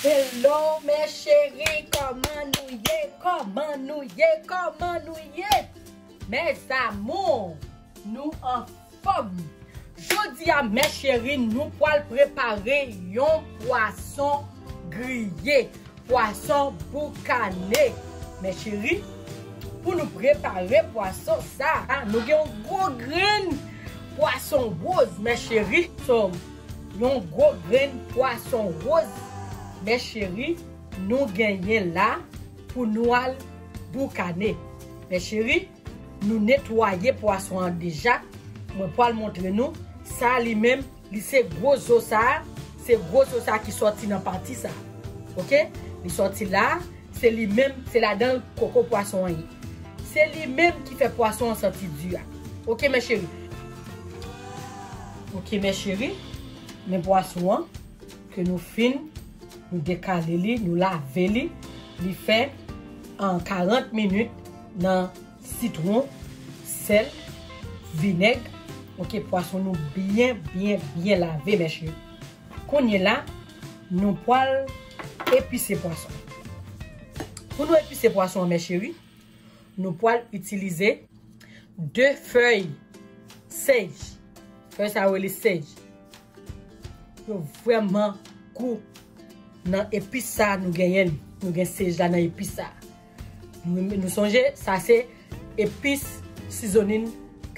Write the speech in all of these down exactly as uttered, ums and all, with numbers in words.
Hello, mes chéris, kòman nou ye? Kòman nou ye? Kòman nou ye? Mes amours, nou anfòm. Jodi a, mes chéris, nou pral prepare yon pwason griye, pwason boukane. Mes chéris, pou nou prepare pwason sa a, nou gen yon gwo grenn pwason woz, mes chéris. So, yon gwo grenn pwason woz, mes chéris, nou genyen la pou nou al boukane. Mes chéris, nou netwaye pwason an deja. Mwen pral montre nou. Sa li menm, li se gwo zo sa a. Se gwo zo sa a ki sòti nan pati sa a. Oke? Li sòti la. Se li menm, se ladan l koko pwason an ye. Se li menm ki fè pwason an santi di a. Oke, mes chéris? Oke, mes chéris. Men pwason an ke nou fin, nou dekale li, nou lave li. Li fè an karant minit nan sitwon, sèl, vinèg. Oke, pwason nou byen, byen, byen lave, mes chéris. Kounye la, nou pral epise pwason. Pou nou epise pwason an, mes chéris, nou pral itilize de fèy sèj. Fèy sa yo rele sèj. Yo vrèman gou nan epis sa nou genyen. Nou gen sèj la nan epis sa. Nou, nou sonje, sa se epis sizonin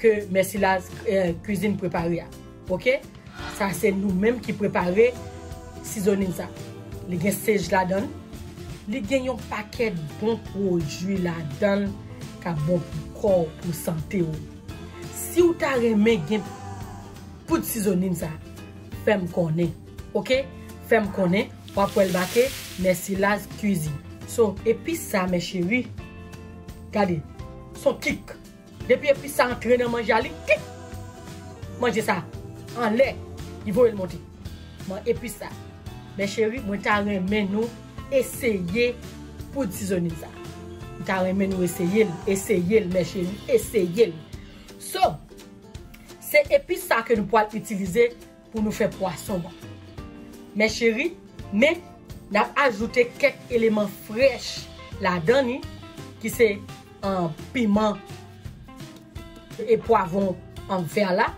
ke Mèsilaz, eh, Cuisine prepare a. Oke? Sa se nou menm ki prepare sizonin sa. Li gen sèj ladan l. Li gen yon pakèt bon pwodui ladan l k ap bon pou kò w, pou sante w. Si w ta renmen gen poud sizonin sa, fè m konnen. Oke? Fè m konnen. W ap wè l make Mèsilaz Cuisine. So, epis sa, mes chéris, gade, s on kik. Depi epis sa antre nan manje a, li kik. Manje sa anlè, li voye l monte. Bon, epis sa. Mes chéris, mwen ta renmen nou eseye poud sizonin sa. Mwen ta renmen nou eseye l, eseye l, mes chéris, eseye l. So, se epis sa ke nou pral itilize pou nou fè pwason an. Mes chéris, men n ap ajoute kèk eleman frèch ladan li, ki se, an, piman e pwavwon an vè la.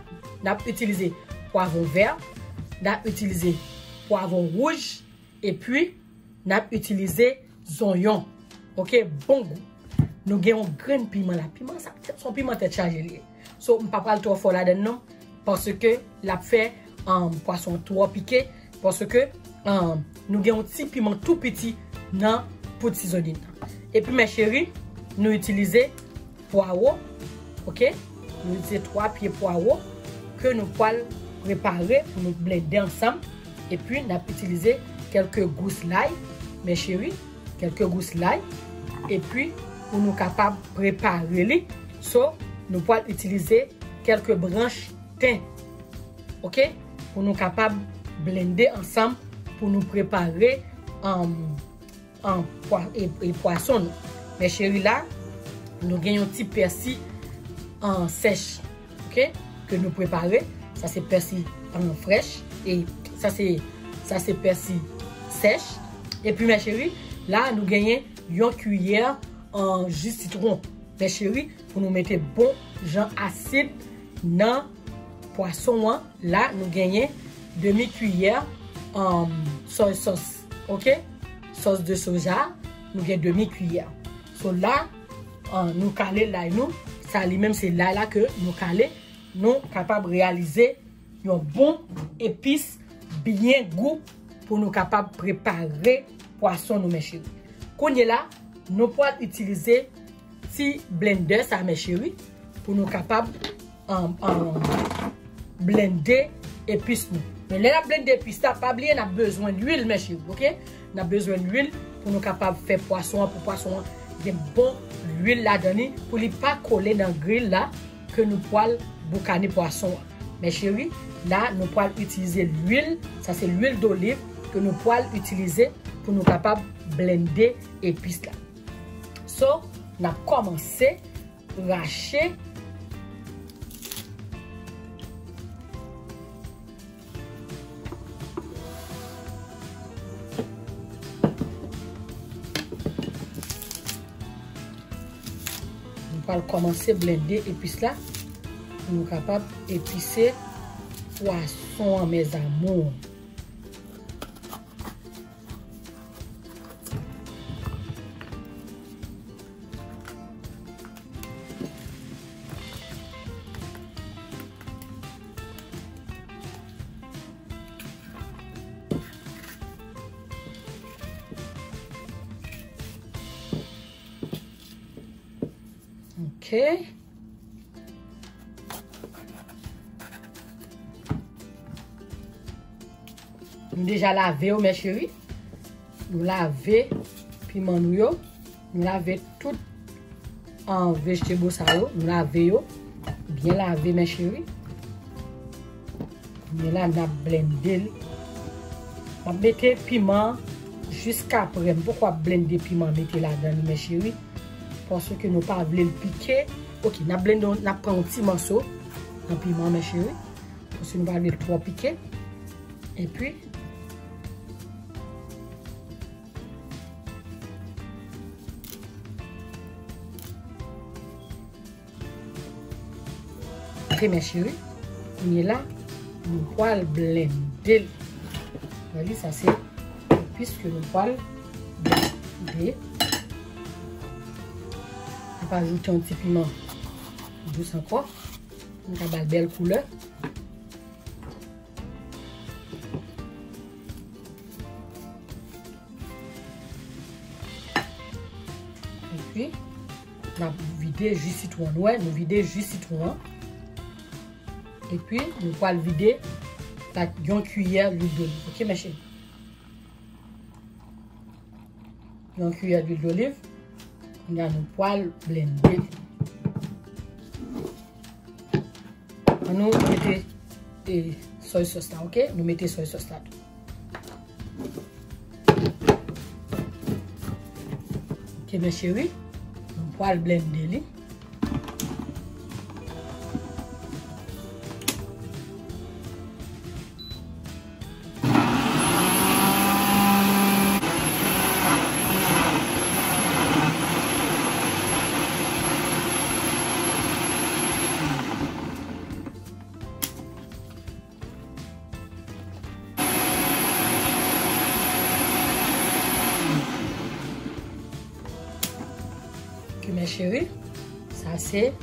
N ap itilize pwavwon vè, n ap itilize pwavwon wouj, epi n ap itilize zonyon. Oke, bon gou. Nou gen yon grenn piman la. Piman sa, se yon piman tèt chaje li ye. So, m pa pral twò fò ladan l non, paske l ap fè, um, pwason twò pike, paske, um, nou gen yon ti piman tou piti nan poud sizonin nan. Epi, mes chéris, nou itilize pwawo, oke? Nou itilize twa pye pwawo ke nou pral prepare pou nou blende ansanm. Epi, n ap itilize kèlke gous lay, mes chéris, kèlke gous lay. Epi, pou nou kapab prepare li, so, nou pral itilize kèlke branch ten, oke? Pou nou kapab blende ansanm, pou nou prepare, um, an pwa-, e, e pwason nou. Mes chéris, la, nou gen yon ti pèsi an sèch, oke, ke nou prepare. Sa se pèsi an frèch, e sa se, sa se pèsi sèch. Epi, mes chéris, la, nou genyen yon kiyè an ji sitwon. Mes chéris, pou nou mete bon jan asid nan pwason an. La, nou genyen demi kiyè, um, soy sauce, oke? Sòs de soja, nou gen demi kiyè. So la, um, nou kale lay nou. Sa li menm se lay la ke nou kale. Nou kapab reyalize yon bon epis byen gou pou nou kapab prepare pwason nou, mes chéris. Kounye la, nou pral itilize ti blendè sa, mes chéris, pou nou kapab, um, um, blende epis nou. Men lè n ap blende epis la, pa bliye n ap bezwen lwil, mes chéris, oke? N ap bezwen lwil pou nou kapab fè pwason an, pou pwason an gen bon lwil ladan li, pou li pa kole nan gril la ke nou pral boukane pwason an. Mes chéris, la, nou pral itilize lwil, sa se lwil doliv ke nou pral itilize pou nou kapab blende epis la. So, n ap kòmanse rache. Al kòmanse blende epis la pou nou kapab epise pwason an, mes amours. Ok. Nou deja lave yo, mes chéris. Nou lave piman nou yo. Nou lave tout an vegetable sa yo. Nou lave yo. Byen lave, mes chéris. Men la, n ap blende l. M ap mete piman jiskaprè. M poko ap blende piman mete ladan li, mes chéris. Paske nou pa vle l pike. Ok, n ap blende, n ap pran yon ti mòso nan piman, mes chéris. Paske nou pa vle l twò pike. Epi, Ok, mes chéris. Kounye la, nou pral blende l. Wè li, sa se epis ke nou pral blende. N ap ajoute yon ti piman dous ankò. Nou ka ba l bèl koulè. Epi, n ap vide ji sitwon an. Nou wè, nou vide ji sitwon an. Epi, nou pral vide ak yon kiyè lwil doliv. Ok, mes chéris? Yon kiyè lwil doliv. Kounye a, nou pral blende. Ann nou mete, e, soy sauce la, ok? Nou mete soy sauce la tou. Ok, mes chéris, nou pral blende li. Ok, mes chéris, sa se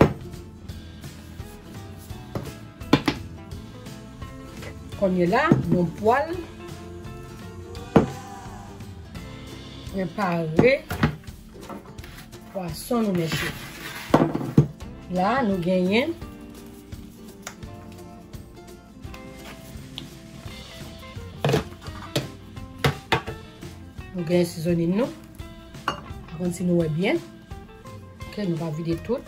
Kounye la, nou pral prepare pwason nou, mes chéris. La, nou genyen, nou genyen sizonin nou. Pa konn si nou wè byen. Ok, nou va vide tout.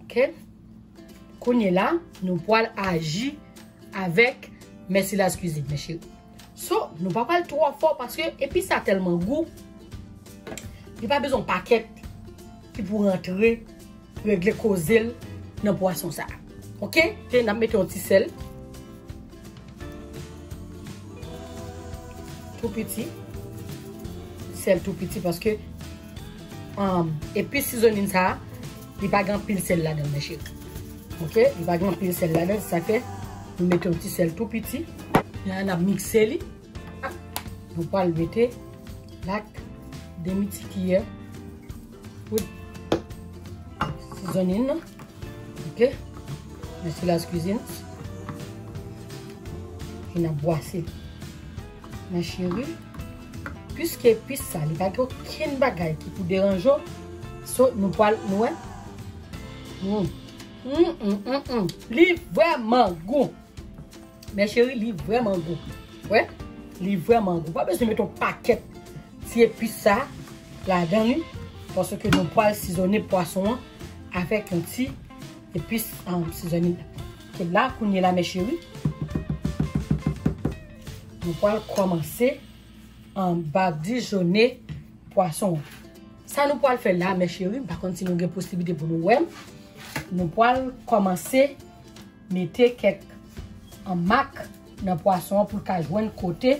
Ok. Kounye la, nou pral aji avèk Merciless Cuisine, mes chéris. So, nou pa pral twò fò paske epis sa tèlman gou. Li pa bezwen pakèt ki pou rantre regle koze l nan pwason sa. Ok? Te, n ap mete yon ti sèl. Tou piti. Sèl tou piti paske, um, epis sizonin sa, li pa gen anpil sèl ladan l, mes chéris. Ok? Li pa gen anpil sèl ladan, se sa fè nou mete yon ti sèl tou piti. La, n ap mikse li. Nou pral mete lak demi ti kiyè poud sizonin nan. Ok? Merciless Cuisine. E n ap bwase. Mes chéris, piske epis sa, li pa gen okenn bagay ki pou deranje w, so, nou pral, nou wè. Mm. Mm, mm, mm, mm. Li vrèman gou. Mes chéris, li vrèman gou. Wè, li vrèman gou. Pa bezwen mete yon pakèt ti epis sa ladan li, paske nou pral sizonnen pwason an avèk yon ti epis, um, sizonnen. Ke la, kounye la, mes chéris, nou pral kòmanse, um, badijonnen pwason an. Sa nou pral fè la, mes chéris, m pa konn si nou gen posiblite pou nou wè m. Nou pral kòmanse mete kèk, an, mak nan pwason an pou l ka jwenn kote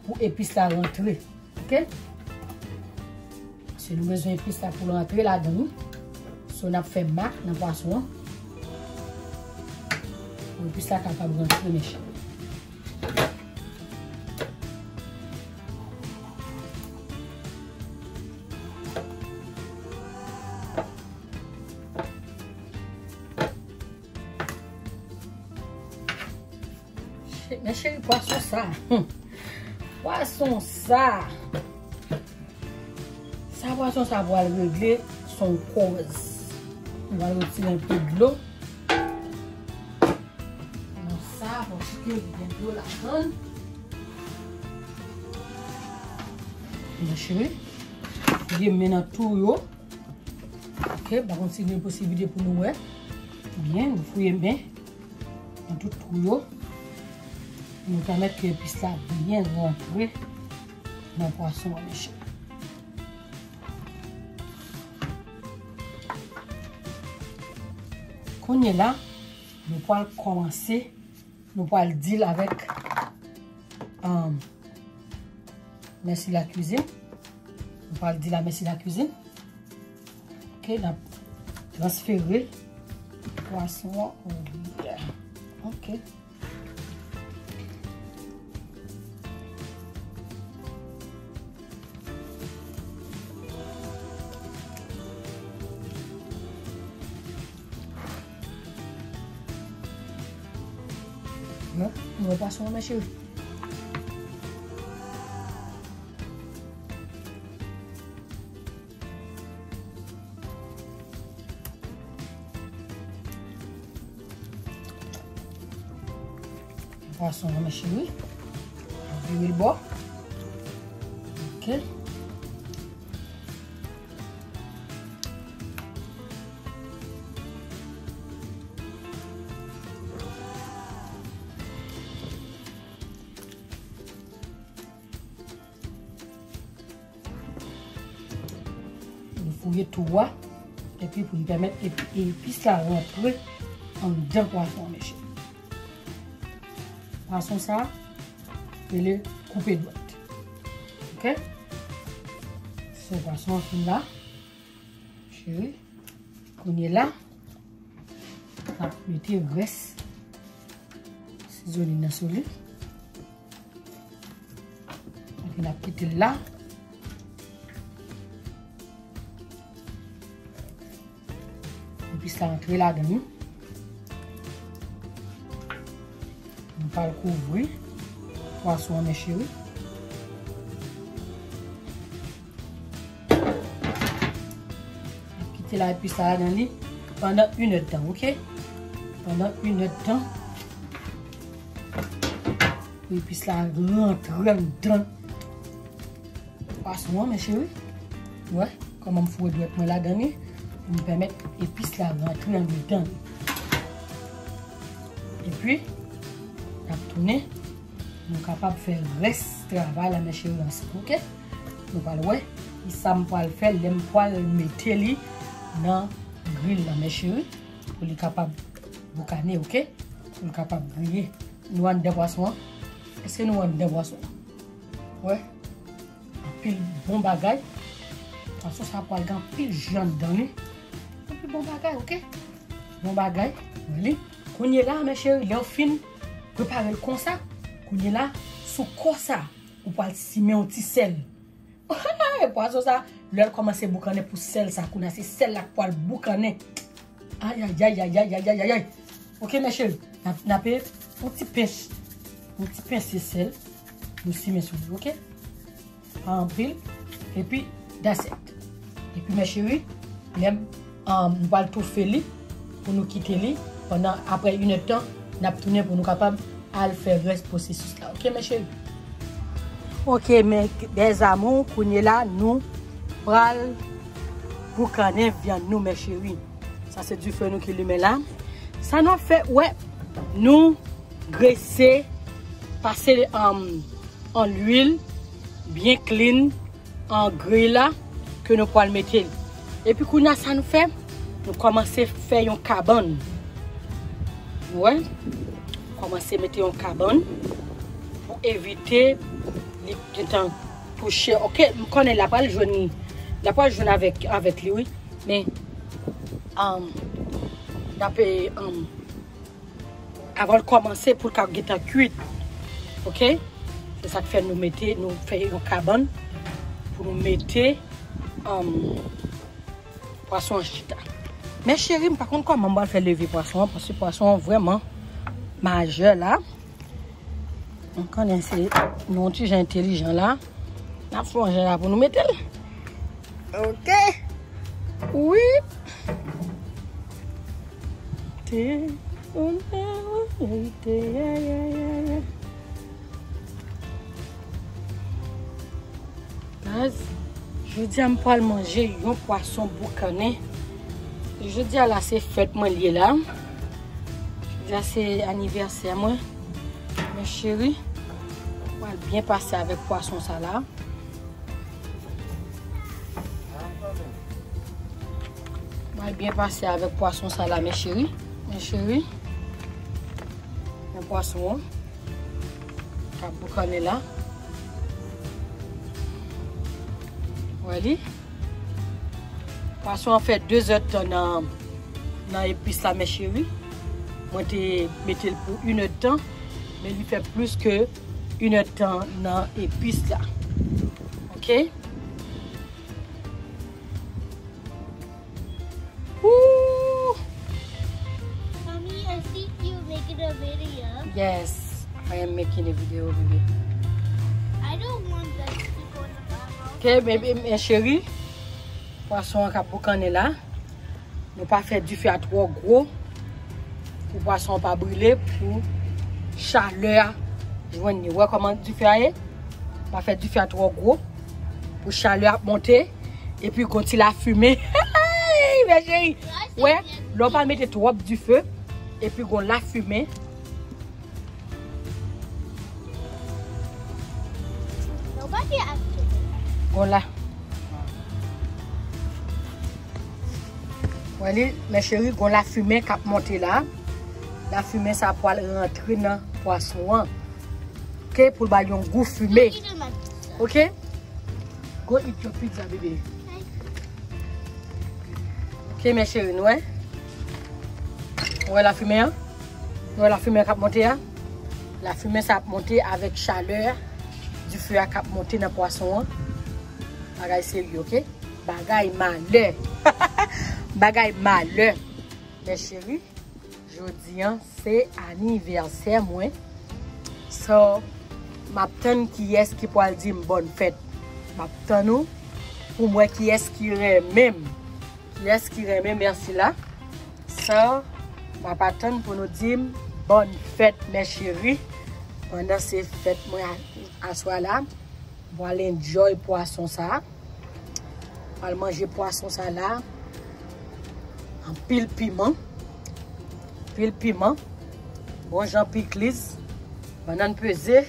pou epis la rantre. Ok? Se nou bezwen epis la pou l rantre ladan l. So, n ap fè mak nan pwason an. Pou epis la kapab rantre, mechè. Men cheri, pwason sa. Pwason sa. Sa pwason sa pral regle, se yon kòz. Nou pral retire enpe dlo nan sa, paske gen dlo ladan l. Men cheri, fouye men nan twou yo. Ok, pa konn si gen posiblite pou nou wè. Byen, nou fouye men nan tout twou yo. Nou pèmèt ke epis la byen rantre nan pwason an, mechè. Kounye la, nou pral kòmanse, nou pral deal avèk, um, Merci la cuisine. Nou pral deal a Merci la cuisine. Ok, n ap transfere pwason an. Ok. Non, nou wè pwason an, men cheri. Pwason an, men cheri. Vire l bò. Ok. Nou fouye twou a, epi pou n pèmèt epi, epis la rantre anndan pwason an, mechè. Pwason sa, rele koupe dwèt. Ok? So, pwason an fin la. Cheri, kounye la, n ap mete rès sizolin nan sou li. Epi n ap kite l la. Epis la antre ladan l. Nou pral kouvri pwason an, men cheri. Kite la epis la ladan li pandan inèdtan, ok? Pandan inèdtan. Pou epis la rantre anndan pwason an, men cheri. Wè, kòman m foure dwèt mwen ladan li. Pou m pèmèt epis la rantre anndan li. Epi, n ap tounen. Nou kapab fè rès travay la, men cheri, ansanm, ok? Nou pral wè kisa m pral fè lè m pral mete li nan gril la, men cheri, pou li kapab boukane, ok? Pou li kapab griye. Nou anndan pwason an? Èske nou anndan pwason an? Wè. Anpil bon bagay. Pwason sa pral gen anpil ji anndan li. Anpil bon bagay, ok? Bon bagay. Wè li. Kounye la, men cheri, lè w fin prepare l konsa, kounye la, sou kò sa, ou pral simen yon ti sèl. Pwason sa, lè l kòmanse boukannen pou sèl sa, kounye a se sèl la k pral boukannen. Ayayay. Ok, men cheri, n ap, n ap yon ti pens, yon ti pense sèl, nou simen sou li, ok? Pa anpil. Epi, that's it. Epi, men cheri, lè m, um, m pral toufe li pou nou kite li pandan, apre inèdtan, n ap tounen pou nou kapab al fè rès pwosesis la. Ok, men cheri? Ok, mes amours, kounye la, nou pral boukannen vyann nou, men cheri. Sa se dife nou ki limen la. Sa nou ap fè, wè, nou grese, pase, um, an lwil, byen clean, an griy la, ke nou pral mete l. Epi kounye a sa nou fè, nou kòmanse fè yon kabann. Wè, kòmanse mete yon kabann pou evite li gentan touche. Ok, m konnen la pral jwenn, L ap pral jwenn avèk, avèk li, wi. Men, um, l ap, um, avan l kòmanse pou l ka gentan kwit. Oke? Se sa k fè nou mete, nou fè yon kabann pou nou mete, um, pwason an chita. Men cheri, m pa konn kòman m pral fè leve pwason an, paske pwason an vrèman majè la. M konnen se nou yon ti jan entelijan la. N ap fè yon jan la pou nou mete l. Oke. Wi. Te, te, ya, ya, ya, ya. Guys, jodi a m pral manje yon pwason boukannen. Jodi a la se fèt mwen li ye la. Jodi a se anivèsè mwen. Men cheri, m pral byen pase avèk pwason sa la. M pral byen pase avèk pwason sa la, men cheri. Men cheri. Men pwason an. K ap boukannen la. Wè li. Pwason an fè de zèdtan nan, nan epis la, men cheri. Mwen te mete l pou inèdtan, men li fè plis ke inèdtan nan epis la. Oke? Ooh. Mommy, I see you making a video. Yes, I am making a video, baby. I don't want this to go in the background. Ok, baby, men cheri, pwason an k ap boukannen la. Nou pa fè dife a twò gwo pou pwason an pa brile, pou chalè a jwenn li. Wè kòman dife a ye? Pa fè dife a twò gwo pou chalè a ap monte. Epi gon ti lafimen. Hey, men cheri, wè, lè w pa mete twòp dife, epi gon lafimen. Nobody asked you. Gon la. Wè li, men cheri, gon lafimen k ap monte la. Lafimen sa pral rantre nan pwason an. Ok, pou l ba l yon gou fime. Ok? Go eat your pizza, baby. Ok, men cheri, nou wè. Ou wè lafimen an? Nou wè lafimen k ap monte a? Lafimen sa ap monte avèk chalè dife a k ap monte nan pwason an. Bagay serye, ok? Bagay malè. Bagay malè. Men cheri, jodi an, se anivèsè mwen. So, m ap tann kiyès ki pral di m bòn fèt. M ap tann ou pou m wè kiyès ki renmen m. Kiyès ki renmen mèsi la. So, m ap atann pou nou di m bòn fèt, men cheri. Pandan se fèt mwen a-, aswè la, m pral enjoy pwason sa. Pral manje pwason sa la. Anpil piman. Anpil piman. Bon jan pikliz. Bannann peze.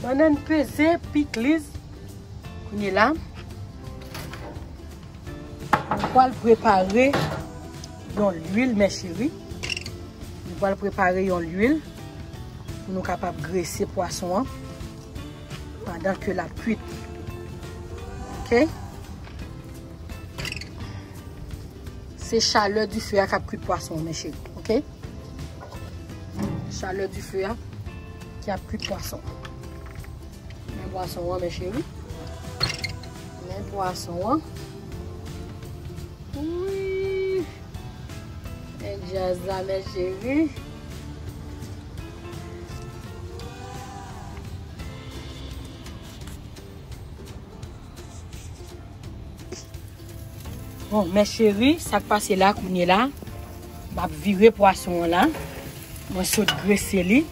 Bannann peze, pikliz. Kounye la, nou pral prepare yon lwil, men cheri. Nou pral prepare yon lwil pou nou kapab grese pwason an pandan ke l ap kwit. Ok? Se chalè dife a k ap kwit pwason an, men cheri. Ok? Chalè dife a ki ap kwit pwason. Men pwason an, men cheri. Men pwason an. Wi. Men djaz la, men cheri. Bon, men cheri, sa k pase la kounye la, m ap vire pwason an la. Mwen sot grese li.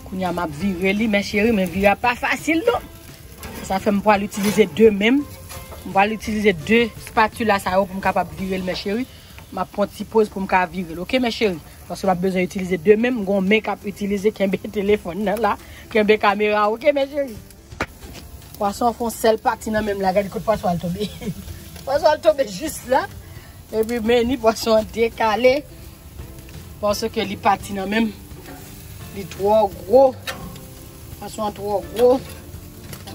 Kounye a m ap vire li, men cheri, men vire a pa fasil non. Sa fè m pral itilize de men m. M pral itilize de spatula sa yo pou m kapab vire l, men cheri. M ap pran ti poz pou m ka vire l, ok, men cheri? Paske m ap bezwen itilize de men m. M gon men k ap itilize kenbe telefòn nan la, kenbe kamera, ok, men cheri? Pwason an fè yon sèl pati nan men m la. Gade kote pwason al tonbe. Pwason al tonbe jis la. Epi men ni pwason an dekale. Paske li pati nan men m. Li twò gwo. Pwason an twò gwo.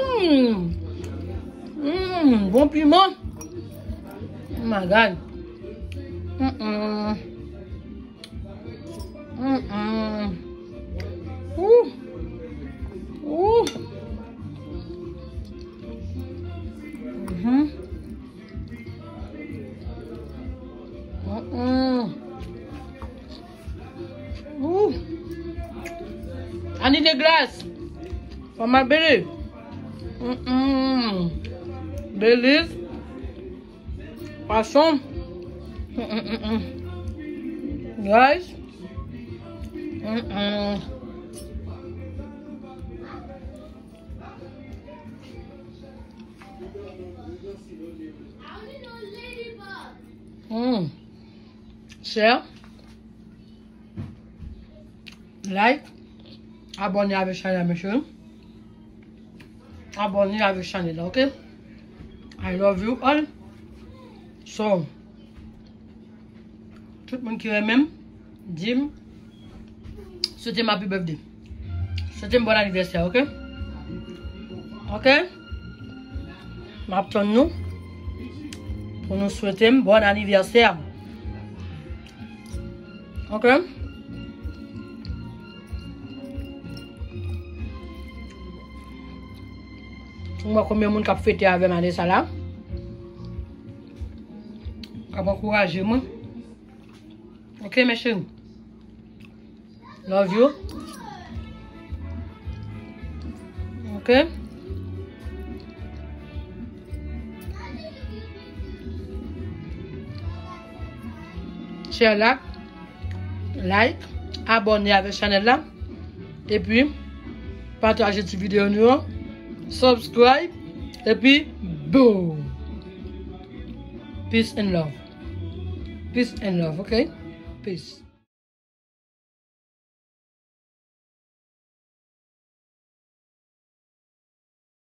Mm. Mm, bon piman. Oh my God. Mm-mm. Mm-mm. Ooh. Ooh. Mm-hmm. Mm-mm. Ooh. I need a glass for my belly. Mm-mm. Belize. Pwason. Mm, mm, mm, mm. Guys. Mm, mm. Mm. Share. Like, abòne avèk chanèl la, mesye. Abòne avèk chanèl la, ok? I love you all. So, tout moun ki renmen m, di m, swete m happy birthday. Swete m bon anivèsè, ok? Ok? M ap tann nou pou nou swete m bon anivèsè. Ok? Ou wè konbyen moun k ap fete avè m ane sa la? K ap ankouraje mwen. Ok, mes chéris. Love you. Ok. Share la, like, abòne avèk chanèl la. Epi, pataje ti videyo nou yo. Subscribe. Epi, boom. Peace and love. Peace and love, ok? Peace.